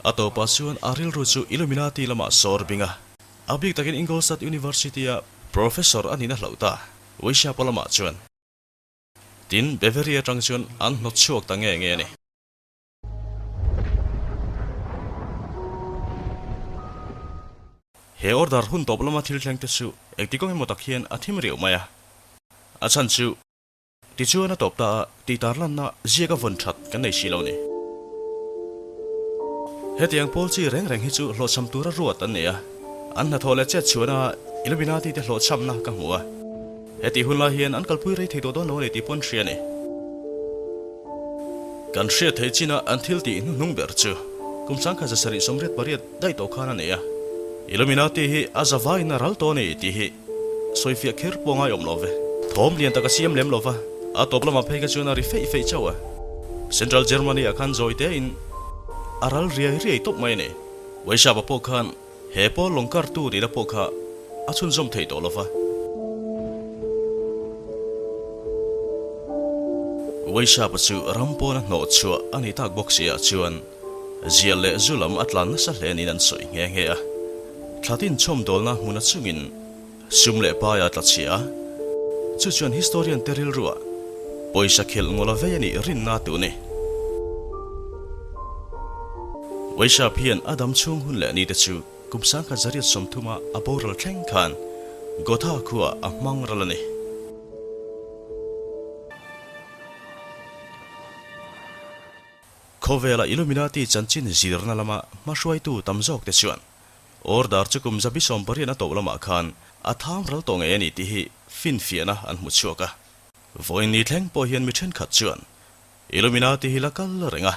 A tawpah chuan a rilru chu Illuminati lamah sawr bing a, a bik takin Ingolstadt University-a Professor a nihna hlauh ta, Weishaupt lamah chuan. Tin, Bavaria atang chuan an hnawt chhuak ta nge nge a ni. He order hun tawp lama thil thleng te chu engti kawng emaw tak hian a thim riau mai a. A chhan chu tichuan a tawp ta a tih tarlanna ziak a vawn that kan nei si lo ni. Hetiang pawl chi reng reng hi chu hlawhchham tura ruat an ni a, an hnathawh leh chet chhuahna Illuminati te hlawhchhamna ka hmu a. Hetih hun lai hian an kalpui rei thei tawh dawn lo a ni tih pawh an hria a ni. Kan hriat theih chin a an thil tih hnuhnung ber chu kum 1788 daih tawh khan a ni a. Illuminati hi a zavaiin a ral tawh a ni tih hi sawifiah kher pawh a ngaiawm lo ve. Thawm lian tak a siam lem lo va, a tawp lamah phei kha chuan a ri feih feih chauh a. Central Germany ah khan zawi tein a ral riai riai tawp mai a ni. Weishaupt-a pawh khan He pawl lawng kartu nihna pawh kha a chhunzawm thei tawh lo va. Weishaupt-a chu ram pawna hnawh chhuah a ni tak bawk si ah chuan zial leh zu lam a tlan nasa hle niin an sawi nghe nghe a. Thlatin chhawmdawlna hmuna chungin sum leh paia tla chhia a, chu chuan historian te rilruah pawisa khelh ngawla vei a nih rinna tu a ni. Weishaupt hian a dam chhung hun leh nite chu kum 1830 a a boral thleng khan Gotha khuaah a hmang ral a ni. Khawvela Illuminati chanchin zirna lama hmahruaitu tam zawkte chuan Order chu kum 18 a tawh lamah khan a thang ral tawh ngei a ni tih hi finfiahna an hmu chhuak a. Vawiin ni thleng pawh hian mi thenkhat chuan Illuminati hi la kal reng a,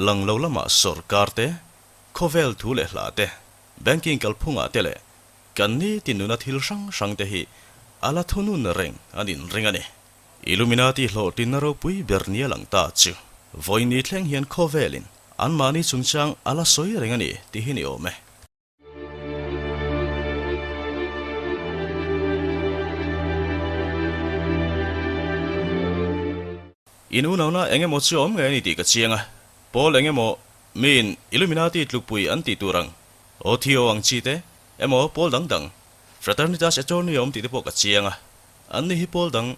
lang lo lamah sawrkar te, khawvel thu leh hla te, banking kalphungah te leh kan nitin nuna thil hrang hrang te hi a la thunun reng an inring a ni. Illuminati hlawhtlinna ropui ber nia lang ta chu vawiin ni thleng hian khawvelin anmahni chungchang a la sawi reng a ni tih hi ni awm e. In unauna eng emaw chu a awm ngei a ni tih ka chiang a, Paul eng emaw miin Illuminati tlukpui an tih tur ang, OTO ang chi te, emaw pawl dang dang, Fraternitas Aeterni a awm tih te pawh ka chiang a, an ni hi pawl dang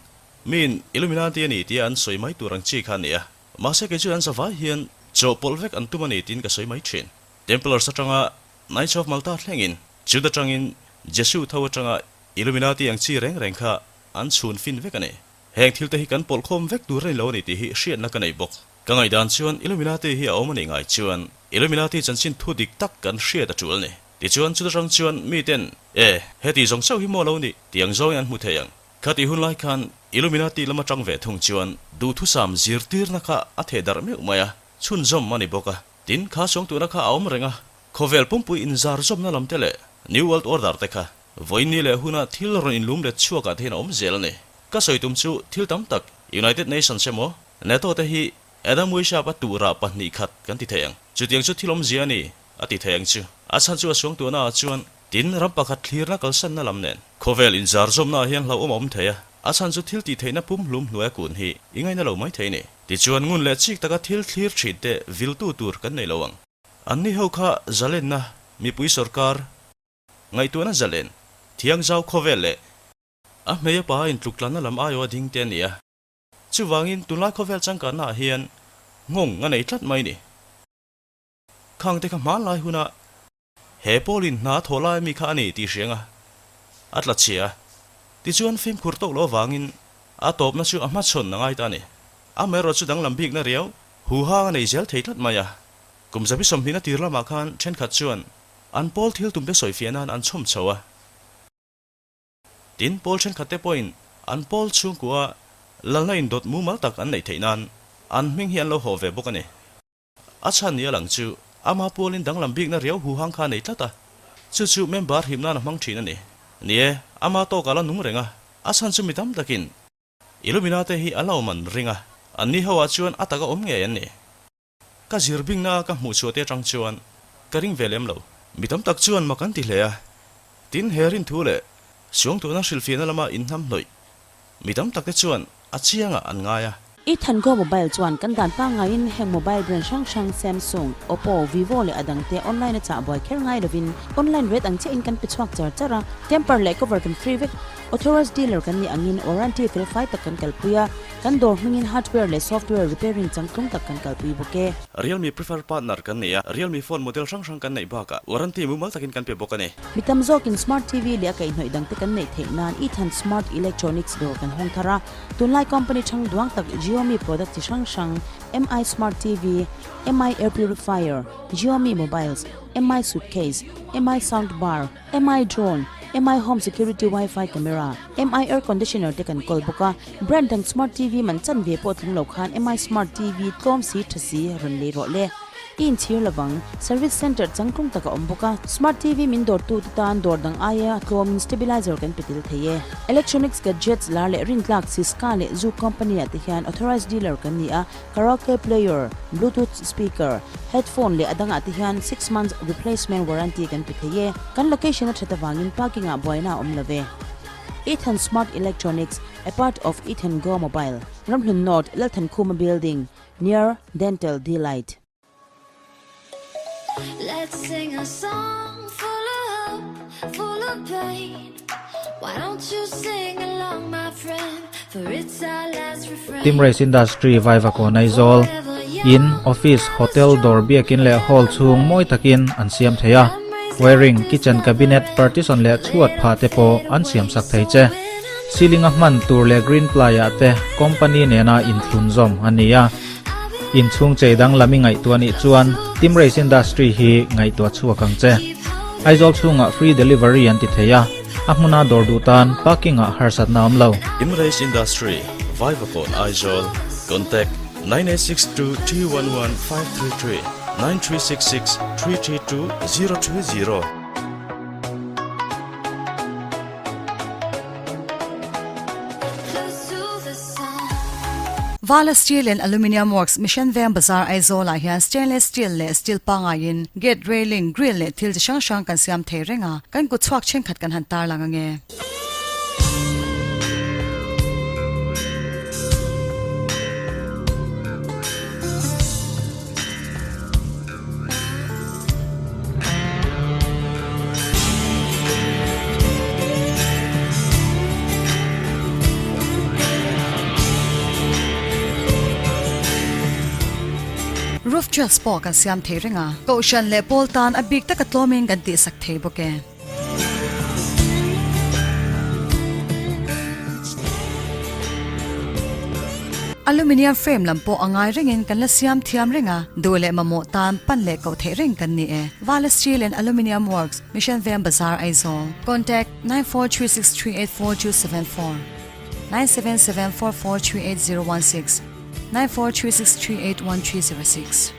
miin Illuminati a ni tia an sawi mai tur ang chi kha a ni a, mahse kei chu an zavai hian chawhpawlh vek an tum a ni tiin ka sawi mai thin. Templars atanga Knights of Malta thlengin, Juda atangin Jesu tho atanga Illuminati ang chi reng reng kha an chhun fin vek a ni. Heng thil te hi kan pawlhkhawm vek tur a ni lo a ni tih hi hriatna ka nei bawk. Ka ngaihdan chuan Illuminati hi a awm a nih ngai chuan Illuminati chanchin thu dik tak kan hriat a tul a ni. Tichuan chuta tang chuan miten, E, heti zawng chauh hi maw lo ni? tih ang zawngin an hmu thei ang. Khatih hun lai khan Illuminati lama tang ve thung chuan duhthusam zirtirna kha a theh darh meuh mai a, chhunzawm a ni bawk a. Tin, kha suangtuahna kha a awm reng a, khawvel pumpui inzar zawmna lam te leh New World Order te kha vawiin leh huna thil rawn inlum let chhuakah te hian a awm zel a ni. Ka sawi tum chu thil tam tak United Nations emaw NATO te hi Adam Weishaupt a tuhrah 2 khat kan ti thei ang. Chutiang chu thil awmzia a ni a ti thei ang chu. A chhan chu a suangtuahna ah chuan tin ram pakhat thlirna kalsanna lam nen khawvel inzar zawmna ah hian hlauhawm a awm thei a, a chhan chu thil tih theihna pumhlum hnuaia kun hi i ngaina lo mai thei a ni. Tichuan ngun leh chik taka thil thlir thin te viltu tur kan nei lo ang. Anni ho kha zalenna, mipui sawrkar, ngaihtuahna zalen, thiangzau khawvel leh a hmei a pa intluktlanna lam aiawha ding te a ni a. Chuvangin tunlai khawvel changkanna ah hian nghawng a nei tlat mai ni. Khang te kha hmanlai huna he pawlin hna thawh lai mi kha a ni tih hriang a, a tla chhia a. Tichuan fimkhur tawk loh avangin a tawpna chu a hmachhawn a ngai ta a ni. Amaherawh chu danglam bikna riau huhang a nei zel thei tlat mai a. Kum 120 a tir lamah khan thenkhat chuan an pawl thil tumte sawifiah nan an chhawm chho a. Tin, pawl thenkhatte pawhin an pawl chhungkua lalna indawt mumal tak an neih theih nan an hming hi an lo haw ve bawk a ni. A chhan ni a lang chu ama pualin danglam bikna riau huhang kha a nei tlat a, chu chu member him nan a hmang thin a ni. Ni e, ama tawkah la nung reng a, a chhan chu mi tam takin Illumina te hi a la awm an ring a, anni ho ah chuan a taka awm ngei an ni. Ka zir bingna a ka hmuh chhuah te atang chuan ka ring ve lem lo. Mi tam tak chuan mak an ti hle a, tin he rin thu leh suangtuahna hrilhfiahna lama inhnam hnawih. Mi tam takte chuan a chiangah an ngai a. Ethan Go Mobile chuan kan dan pangngaiin heng mobile brand hrang hrang Samsung, Oppo, Vivo leh a dangte online a chah buai kher ngai lovin online rate ang chiahin kan pe chhuak char char a, temper leh cover kan free vek. Authorized dealer kan nih angin warranty felfai tak kan kalpui a, kan dawr hmingin hardware leh software repairing changtlung tak kan kalpui bawk e. Realme preferred partner kan nei a, Realme phone model hrang hrang kan neih bakah warranty mumal takin kan pe bawk a ni. Mi tam zawkin smart TV leh a kaihhnawih dangte kan neih theih nan Ethan Smart Electronics dawr kan hawng thar a, tunlai company thang duang tak Xiaomi product chi hrang hrang, Mi Smart TV, Mi Air Purifier, Xiaomi Mobiles, Mi Suitcase, Mi Sound Bar, Mi Drone, Mi Home Security Wi-Fi Camera, Mi Air Conditioner te kan kawl bawk a, brand dang Smart TV man chan ve pawh tling lo khan Mi Smart TV tlawm si tha si rawn lei rawh le. I inchhir lovang, Service Centre changtlung tak a awm bawk a, Smart TV min dawrtu te tan dawr dang aia tlawmin stabilizer kan pe tel thei e. Electronics gadgets lar leh rintlak Syska leh Zu company ah te hian authorized dealer kan ni a, Karaoke player, Bluetooth speaker, headphone leh a dangah te hian 6 months replacement warranty kan pe thei e. Kan location a that avangin parking ah buaina a awm lo ve. Ethan Smart Electronics, a part of Ethan Go Mobile, Ramhlun North, Lalthankhuma Building, near Dental Delight. Let's sing a song full of hope, full of pain. Why don't you sing along, my friend? For it's our last refrain. Team Race Industry Vaivakawn Aizawl, In, Office, Hotel, dawr biakin leh hall chhung mawi takin an siam thei a, wiring, kitchen cabinet, partition leh chhuat phah te pawh an siam sak thei che. Ceiling a hman tur leh green ply ah te company nena inthlun zawm a ni a. Inchhung chei danglam i ngaihtuah nih chuan Team Race Industry hi ngaihtuah chhuak ang che. Aizawl chhungah free delivery an ti thei a, a hmuna dawr duh tan parking ah harsatna awm lo. Team Race Industry, Vaivakawn Aizawl, Contact, 9862 311 533, 9366 332 030. Vala Steel and Aluminium Works, Mission Veng Bazar Aizawl ah hian stainless steel leh steel pangaiin gate railing, grill leh thil chi hrang hrang kan siam thei reng a, kan kut chhuak thenkhat kan han tarlang ange. Roof tiles pawh kan siam thei reng a, Kohhran leh pawl tan a bik taka tlawmin kan tihsak thei bawk e. Aluminium frame lam pawh a ngai rengin kan la siam thiam reng a, duh leh mamawh tan pan leh koh theih reng kan ni e. Vala Steel and Aluminium Works, Mission Veng Bazar, Aizawl. Contact, 9436384274, 9774438016, 9436381306.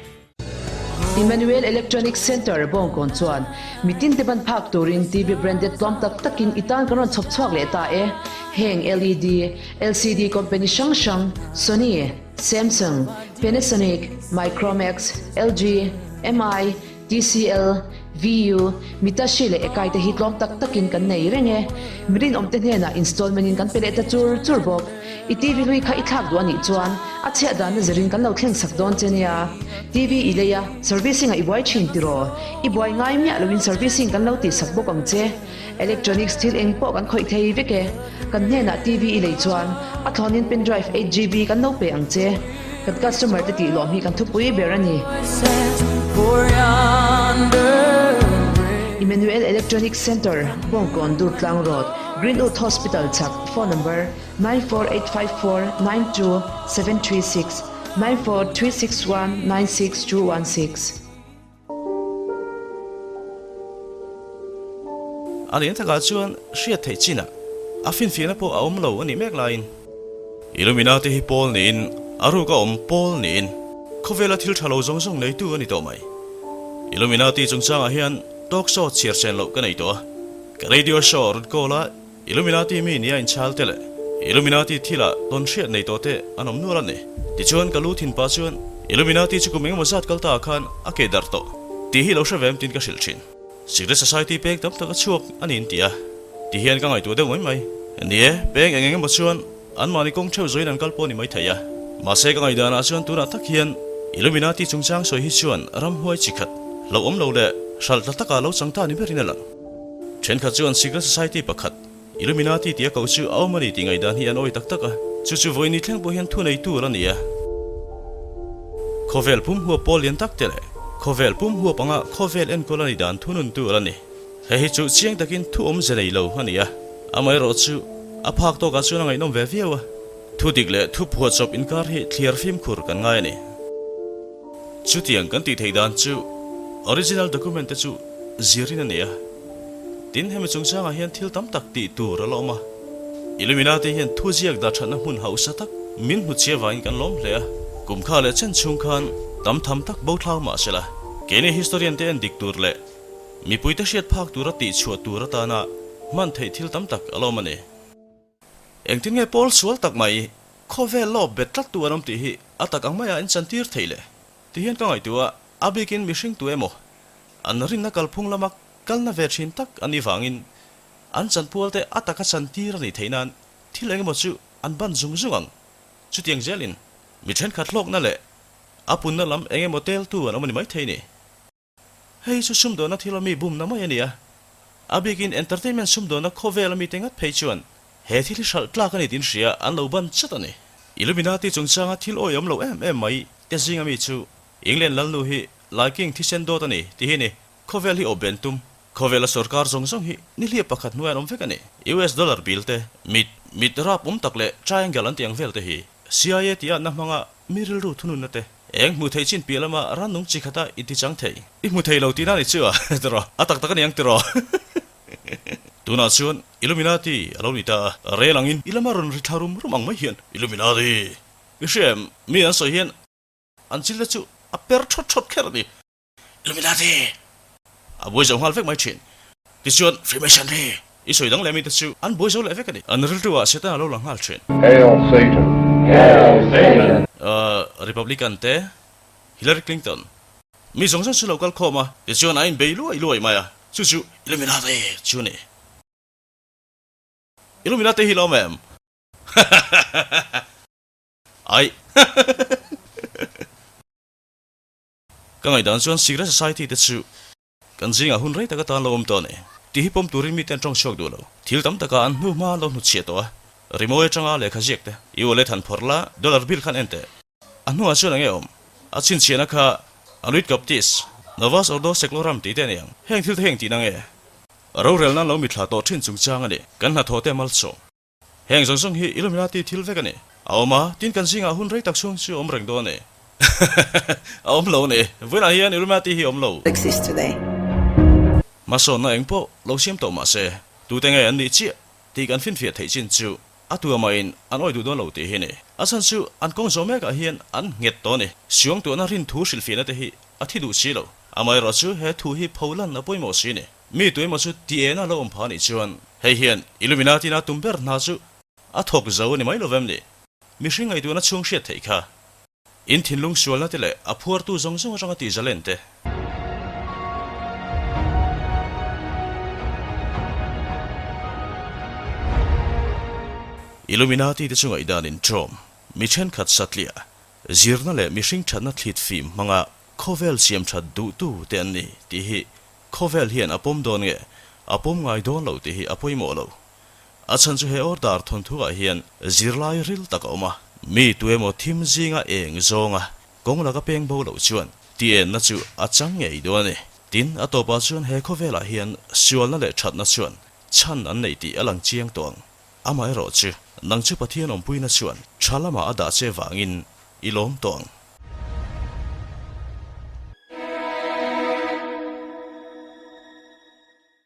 Emmanuel Electronics Centre, Bawngkawn chuan mitin te ban phak turin TV branded tlawm tak takin i tan kan rawn chhawp chhuak leh ta e. Heng LED, LCD company hrang hrang, Sony, Samsung, Panasonic, Micromax, LG, MI, TCL, VU, Mitashi leh Ekai te hi tlawm tak takin kan nei reng e. Mi rinawmte hnenah installment in kan pe leh ta chur chur bawk. I TV hlui kha i thlak duh a nih chuan a chhiah danna zirin kan lo thleng sak dawn che nia. TV i lei a, servicing ah i buai thin tiraw? I buai ngai miah loin servicing kan lo tih sak bawk ang che. Electronics thil eng pawh kan khawih thei vek e. Kan hnenah TV i lei chuan a thlawnin pen drive 8GB kan lo pe ang che. Kan customer te tih lawm hi kan thupui ber a ni. Emmanuel Electronics Centre, Bawngkawn Durtlang Road, Greenwood Hospital chhak, Phone number, 94854 92736, 94361 96216. A lian takah chuan hriat theih chinah a finfiahna pawh a awm lo a nih mek laiin Illuminati hi pawl niin a ruk a awm pawl niin khawvela thil tha lo zawng zawng neitu a ni tawh mai. Illuminati chungchangah hian talk show chhiar chen loh ka nei tawh a, ka radio show rawn call a, Illuminati mi nia inchhal te leh Illuminati thila tawn hriat nei tawh te an awm nual a ni. Tichuan ka lu thin pah chuan Illuminati chu kum engemaw zat kal ta ah khan a ke darh tawh tih hi lo hre ve em tiin ka hrilh thin. Secret Society peng tam tak a chhuak a ni in ti a, ti hian ka ngaihtuah deuh mai mai. Ni e, peng eng engemaw chuan. Anmahni kawng theuh zawin an kal pawh a ni maithei a. Mahse ka ngaihdanah chuan tunah tak hian Illuminati chungchang sawi hi chuan ramhuai chi khat hlauhawm lo leh hralh tla taka lo chang ta ni berin a lang. Thenkhat chuan secret society pakhat Illuminati tih a koh chu a awm a ni tih ngaihdan hi an awi tak tak a, chu chu vawiin thleng pawh hian thu nei tur a ni a. Khawvel pum huap pawl lian tak te leh khawvel pum huap anga khawvel enkawl a ni dan thunun tur a ni. Hei hi chu chiang takin thu awmze nei lo a ni a, amaherawh chu a phak tawkah chuan a ngaihnawm ve viau a. Thu dik leh thu phuahchawp inkar hi thliar fimkhur kan ngai a ni. Chutiang kan tih theih dan chu original document te chu zirin a ni a. Tin, hemi chungchangah hian thil tam tak tih tur a la awm a. Illuminati hian thu ziak dah thatna hmun hausa tak min hmuchhia vangin kan lawm hle a. Kum kha leh chen chhung khan tam tham tak bo thlau mah se la, keini historian te en dik tur leh mipuite hriat phak tura tih chhuah tur atana hman theih thil tam tak a la awm a ni. Engtin nge pawl sual tak mai khawvel lawp bet tlat tu an awm tih hi a tak ang maia in chantir theih le? Ti hian ka ngaihtuah a, a bikin mihring tu emaw an rinna kalphung lama kalna ve thin tak an nih vangin an chanpual te a taka chantir a nih theih nan thil engemaw chu an ban zung zung ang. Chutiang zelin mi thenkhat hlawkna leh a punna lam engemaw teltu an awm a ni maithei ni. Hei chu sumdawnna thil a mi bumna mai a ni a, a bikin entertainment sumdawnna khawvel a mite ngat phei chuan he thil hi hralh tlak a ni tiin hria an lo ban chat a ni. Illuminati chungchanga thil awihawm lo em em mai te zinga mi chu England lalnu hi Lai King thisen dawt a ni ti hi ni. Khawvel hi awp ben tum. Khawvela sorkar zawng zawng hi nihliap pakhat hnuai an awm vek a ni. US dollar bill te, mit, mit rap awm tak leh triangle an tih ang vel te hi CIA tih atna hmanga mi rilru thununna te, Eng hmu thei chin piah lama rannung chi khata i ti chang thei. I hmu thei lo tihna ni chu a, tiraw? A tak tak a ni ang tiraw? Tunah chuan Illuminati a lo ni ta a, rel angin i lama rawn ri thla rum rum ang mai hian Illuminati! I hria em? Mi an sawi hian an chil te chu a per thawt thawt kher a ni. Illuminati! A buai zo nghal vek mai thin. Tichuan, Freemasonry! I sawi dang leh mite chu an buai zo leh vek a ni. An rilru ah Satan a lo lang nghal thin. Hail Satan! Hail Satan! Republican te, Hillary Clinton, mi zawng zawng chu lo kal khawm a, tichuan a inbei luai luai mai a, chu chu Illuminati chu a ni. Illuminati hi lawm em? Aih. Ka ngaihdan chuan Secret Society te chu kan zingah hun rei tak atan lo awm tawh a ni. Tih hi pawm turin mite an tawng chhuak duh lo. Thil tam takah an hnu hma lo hnutchhiah tawh a, rimawi atanga lehkha ziak te, i wallet han phawrh la, dollar bill khan en teh. A hnuah chuan enge awm? A chhinchhiahna kha Anuit Kaptis, Novus Ordo Seclorum tih te a ni ang. Heng thil te hi engtihna nge? Rorelna an lo mithla tawh thin chungchang a ni. Kan hnathawh te malsawm. Heng zawng zawng hi Illuminati thil vek a ni. A awm a, tin kan zingah hun rei tak chhung chu awm reng dawn a ni. A awm lo a ni. Vawiinah hian Illuminati hi a awm lo. Exist today. Hmasawnna eng pawh lo siam tawh mah se, tute nge an nih chiah tih kan finfiah theih chin chu a tua mahin an awi duh dawn lo tih hi a ni. A chhan chu an kawng zawh mekah hian an nghet tawh a ni. Suangtuahna rin thu hrilhfiahna te hi a thi duh si lo. Amaherawh chu he thu hi pholan a pawimawh si a ni. Mi tuemaw chu ti ena lo awm pha anih chuan hei hian Illuminati na tum ber hna chu a thawk zo a ni mai lo vem ni? Mihring ngaihtuahna chhung hriat theih kha in thinlung sualna te leh a phuartu zawng zawng atanga tih zalen te. Illuminati te chu ngaihdan in ṭawm mi thenkhat satliah zirna leh mihring thatna thlit fim hmanga khawvel siam that duhtu te an ni tih hi Khawvel hian a pawm dawn nge a pawm ngai dawn lo tih hi a pawimawh lo. A chhan chu he order thawnthuah hian zirlai ril tak a awm a, mi tuemaw thim zinga eng zawnga kawng laka peng bo loh chuan tienna chu a chang ngei dawn a ni. Tin, a tawpah chuan he khawvelah hian sualna leh thatna chuan chhan an nei tih a lang chiang tawh ang. Amaherawhchu, nang chu Pathian awmpuina chuan tha lamah a dah che vangin i lawm tawh ang.